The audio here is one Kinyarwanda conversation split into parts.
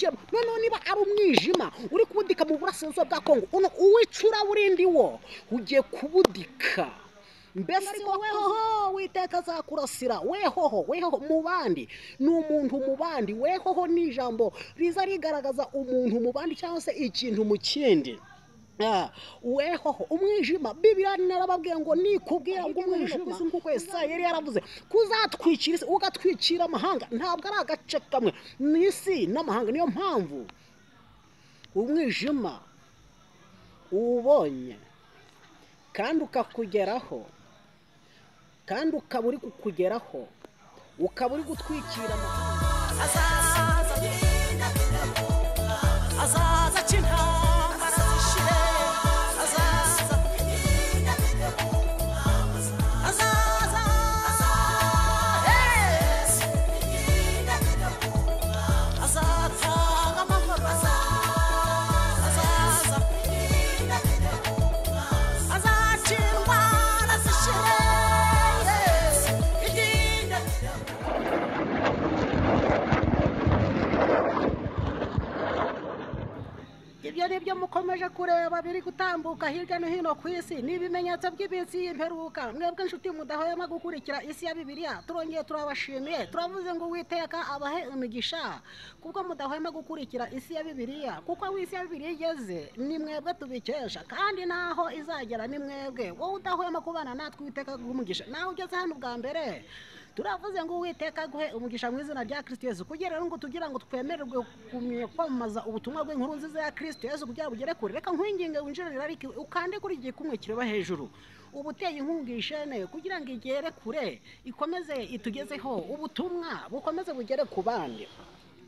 Twikira noneho niba ari umwijima uri kubudika mu burasirazuba bwa Kongo, uw'icuraburindi wo ugiye kubudika. Mbese wehoho Uwiteka azakurasira, wehoho, wehoho mu bandi ni umuntu mu bandi. Wehoho ni ijambo riza rigaragaza umuntu mu bandi cyangwa se ikintu mu kindi. Wehoho umwijima, Bibiliya narababwiye ngo nikubwira ngo umwijima, nk'uko Yesaya yari yaravuze kuzatwikira isi ugatwikira amahanga, ntabwo ari agace kamwe, ni isi n'amahanga. Niyo mpamvu umwijima uwubonye kandi ukakugeraho, kandi ukaba uri kukugeraho, ukaba uri gutwikira amahanga. Azaza cy'intambara zishire, azaza, azaza, azatanga amahoro, azaza, azaca indwara zishire. Ibyo ni byo mukomeje kureba biri gutambuka hirya no hino ku isi, ni ibimenyetso by'iminsi y'imperuka. Mwebwe inshuti mudahwema gukurikira Isi ya Bibiliya, turongeye turabashimiye, turavuze ngo Uwiteka abahe imigisha kuko mudahwema gukurikira Isi ya Bibiliya, kuko aho Isi ya Bibiliya igeze ni mwebwe tubikesha, kandi naho izagera ni mwebwe. Wowe udahwema kubana natwe, Uwiteka aguhe umugisha. Nawe ugeze hano bwa mbere, turavuze ngo Uwiteka aguhe umugisha mu izina rya Kristo Yesu, kugira ngo tugira ngo twemererwe kwamamaza ubutumwa bw'inkuru nziza ya Kristo Yesu kugira bugere kure. Reka nkwinginge winjire ariko ukande kuri iki gikumwe kireba hejuru, uba uteye inkunga ishene kugira ngo igere kure, ikomeze itugezeho ubutumwa bukomeze bugere ku bandi.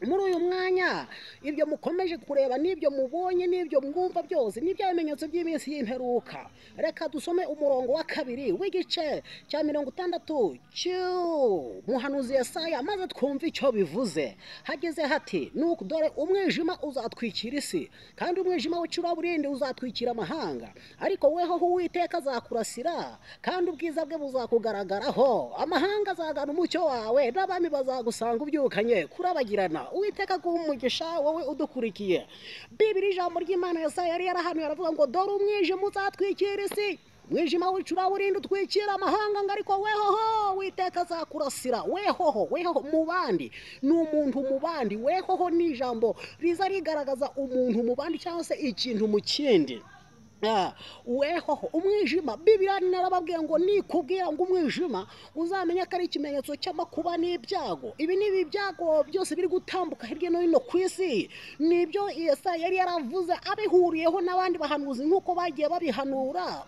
Muri uyu mwanya ibyo mukomeje kureba n'ibyo mubonye n'ibyo mwumva byose ni bya bimenyetso by'iminsi y'imperuka. Reka dusome umurongo wa 2 w'igice cya 60 cy'umuhanuzi Yesaya, maze twumve icyo bivuze. Hageze hati: nuko dore umwijima uzatwikira isi, kandi umwijima w'icuraburindi uzatwikira amahanga, ariko wehoho Uwiteka azakurasira, kandi ubwiza bwe buzakugaragaraho. Amahanga azagana umucyo wawe, n'abami bazagusanga ubyukanye kurabagirana. Uwiteka aguhe umugisha wowe udukurikiye. Bibiri ijambo ry'Imana Yesaya yari yarahanuye aravuga ngo dore umwijima uzatwikira isi, umwijima w'icuraburindi utwikira amahanga, ngo ariko wehoho Uwiteka azakurasira. Wehoho, wehoho mu bandi ni umuntu mu bandi. Wehoho ni ijambo riza rigaragaza umuntu mu bandi cyangwa se ikintu mu kindi. Wehoho umwijima, Bibiliya narababwiye ngo nikubwira ngo umwijima uzamenya ko ari ikimenyetso cy'amakuba n'ibyago. Ibi ni ibyago byose biri gutambuka hirya no hino ku isi, nibyo Yesaya yari yaravuze abihuriyeho n'abandi bahanuzi nk'uko bagiye babihanura.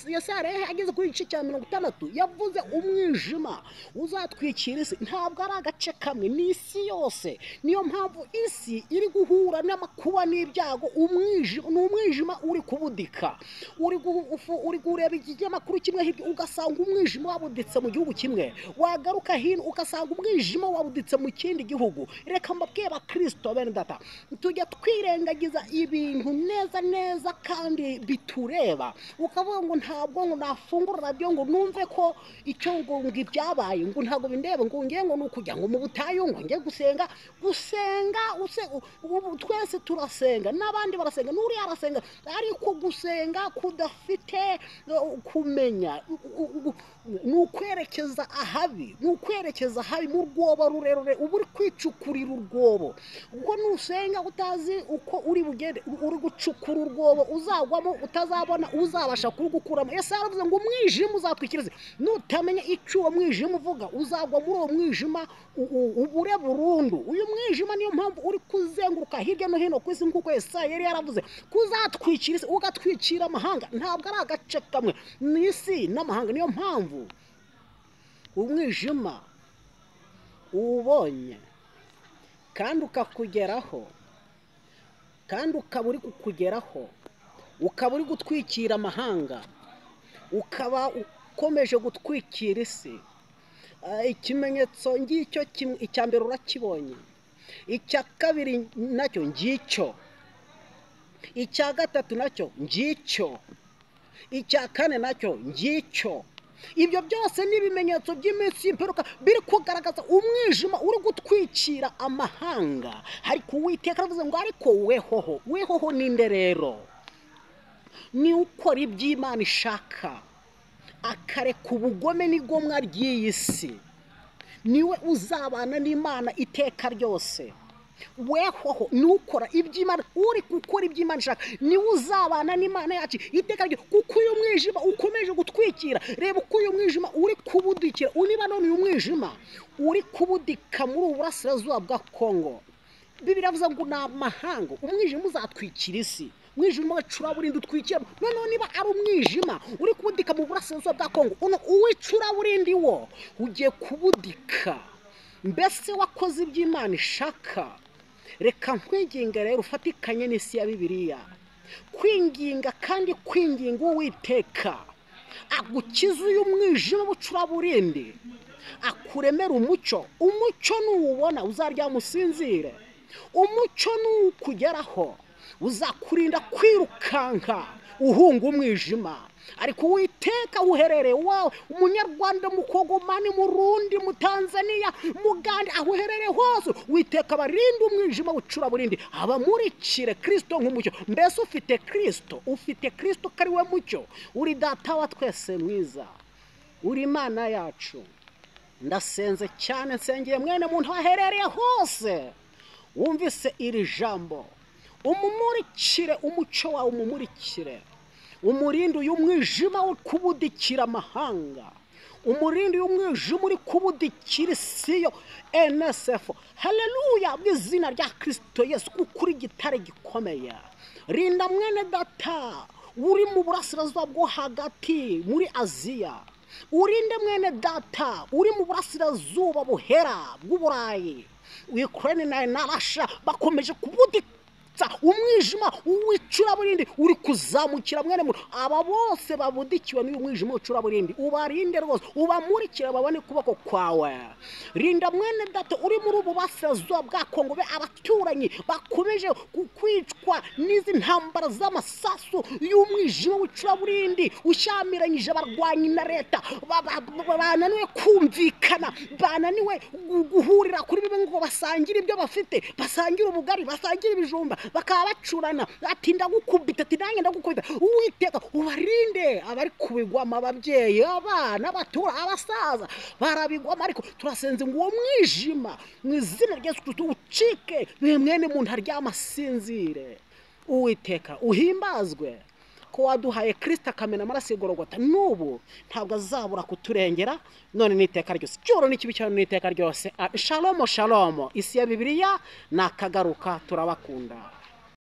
Yesaya rero ageze kuri igice cya 60 yavuze umwijima uzatwikira isi. Ntabwo ari agace kamwe, ni isi yose. Niyo mpamvu isi iri guhura n'amakuba n'ibyago. Umwijima ni umwijima uri kubudika. Uri kureba ikinyamakuru kimwe hirya ugasanga umwijima wabuditse mu gihugu kimwe, wagaruka hino ugasanga umwijima wabuditse mu kindi gihugu. Reka mbabwiye Bakristo bene data, tujya twirengagiza ibintu neza neza kandi bitureba, ukavuga ngo ntabwo ngo nafungura radiyo ngo numve ko icyo ngo ibyabaye ngo ntabwo bindeba, ngo ngiye ngo ni ukujya ngo mu butayu ngo ngiye gusenga. Gusenga twese turasenga, n'abandi barasenga, n'uriya arasenga, ariko gusenga kudafite kumenya ni ukwerekeza ahabi, ni ukwerekeza ahabi mu rwobo rurerure, uba uri kwicukurira urwobo. Ubwo nusenga utazi uko uri bugende, uri gucukura urwobo uzagwamo, utazabona uzabasha kurugukuramo. Yesaya aravuze ngo umwijima uzatwikirize, nutamenya icyo uwo mwijima uvuga uzagwa muri uwo mwijima ubure burundu. Uyu mwijima niyo mpamvu uri kuzenguruka hirya no hino ku isi, nk'uko Yesaya yari yaravuze kuzatwikira isi ugatwikira amahanga. Ntabwo ari agace kamwe, ni isi n'amahanga. Niyo mpamvu umwijima uwubonye kandi ukakugeraho, kandi ukaba uri kukugeraho, ukaba uri gutwikira amahanga, ukaba ukomeje gutwikira isi. Ikimenyetso ngicyo icya mbere urakibonye, icya kabiri nacyo ngicyo, icya gatatu nacyo ngicyo, icya kane nacyo ngicyo, Ibyo byose ni ibimenyetso by'iminsi y'imperuka biri kugaragaza umwijima uri gutwikira amahanga. Ariko Uwiteka aravuze ngo ariko wehoho, wehoho ninde rero? Ni ukora iby'Imana ishaka, akareka ubugome n'igomwa ry'iyi si, niwe uzabana n'Imana iteka ryose. Wehoho ni ukora iby'Imana, uri gukora iby'Imana ishaka, niwe uzabana n'Imana yacu iteka ryose. Kuko uyu mwijima ukomeje gutwikira, reba uko uyu mwijima uri kubudikira. Niba none uyu mwijima uri kubudika muri ubu burasirazuba bwa Kongo, Bibiliya iravuze ngo ni amahanga, umwijima uzatwikira isi, umwijima w'icuraburindi utwikira. Noneho niba ari umwijima uri kubudika mu burasirazuba bwa Kongo, uw'icuraburindi wo ugiye kubudika. Mbese wakoze iby'Imana ishaka? Reka nkwinginga rero ufatikanye n'isi ya Bibiliya, kwinginga kandi kwinginga Uwiteka agukize uyu mwijima w'icuraburindi, akuremera umucyo. Umucyo nuwubona uzaryama usinzire, umucyo nukugeraho uzakurinda kwirukanka uhunga umwijima. Ariko Uwiteka uherereye wawe, umunyarwanda, mukongomani, murundi, mutanzania, mugande, aho uherereye hose, Uwiteka abarinde umwijima w'icuraburindi, abamurikire Kristo nk'umucyo. Mbese ufite Kristo, ufite Kristo ko ari we mucyo. Uri data wa twese mwiza, uri Imana yacu. Ndasenze cyane, nsengeye mwene muntu aherereye hose wumvise iri jambo, umumurikire umucyo wawe, umumurikire, umurinde uyu mwijima uri kubudikira amahanga, umurinde uyu mwijima uri kubudikira isi yo NSF. Haleluya, mu izina rya Kristo Yesu, kuko uri igitare gikomeye. Rinda mwene data uri mu burasirazuba bwo hagati muri Aziya, urinde mwene data uri mu burasirazuba buhera bw'Uburayi. Ukraine na Russia bakomeje kubudika umwijima w'icuraburindi uri kuzamukira mwene muntu. Aba bose babudikiwe n'uyu mwijima w'icuraburindi, ubarinde rwose, ubamurikire babone ukuboko kwawe. Rinda mwene data uri muri ubu burasirazuba bwa Kongo, be abaturanyi bakomeje kwicwa n'izi ntambara z'amasasu y'umwijima w'icuraburindi ushyamiranyije abarwanyi na leta, bananiwe kumvikana, bananiwe guhurira kuri bimwe ngo basangire ibyo bafite, basangire ubugari, basangire ibijumba, bakaba bacurana, ati ndagukubita, ati nanjye ndagukubita. Uwiteka ubarinde abari kubigwamo, ababyeyi, abana, abatura, abasaza barabigwamo. Ariko turasenze ngo uwo mwijima mu izina rya Yesu Kristo ucike, mwene muntu aryama asinzire. Uwiteka uhimbazwe ko waduhaye Kristo akamena amaraso y'Igorogota, n'ubu ntabwo azabura kuturengera none n'iteka ryose. Cyoro n'ikibi cyane n'iteka ryose. Shalomo, shalomo. Isi ya Bibiliya nakagaruka, turabakunda.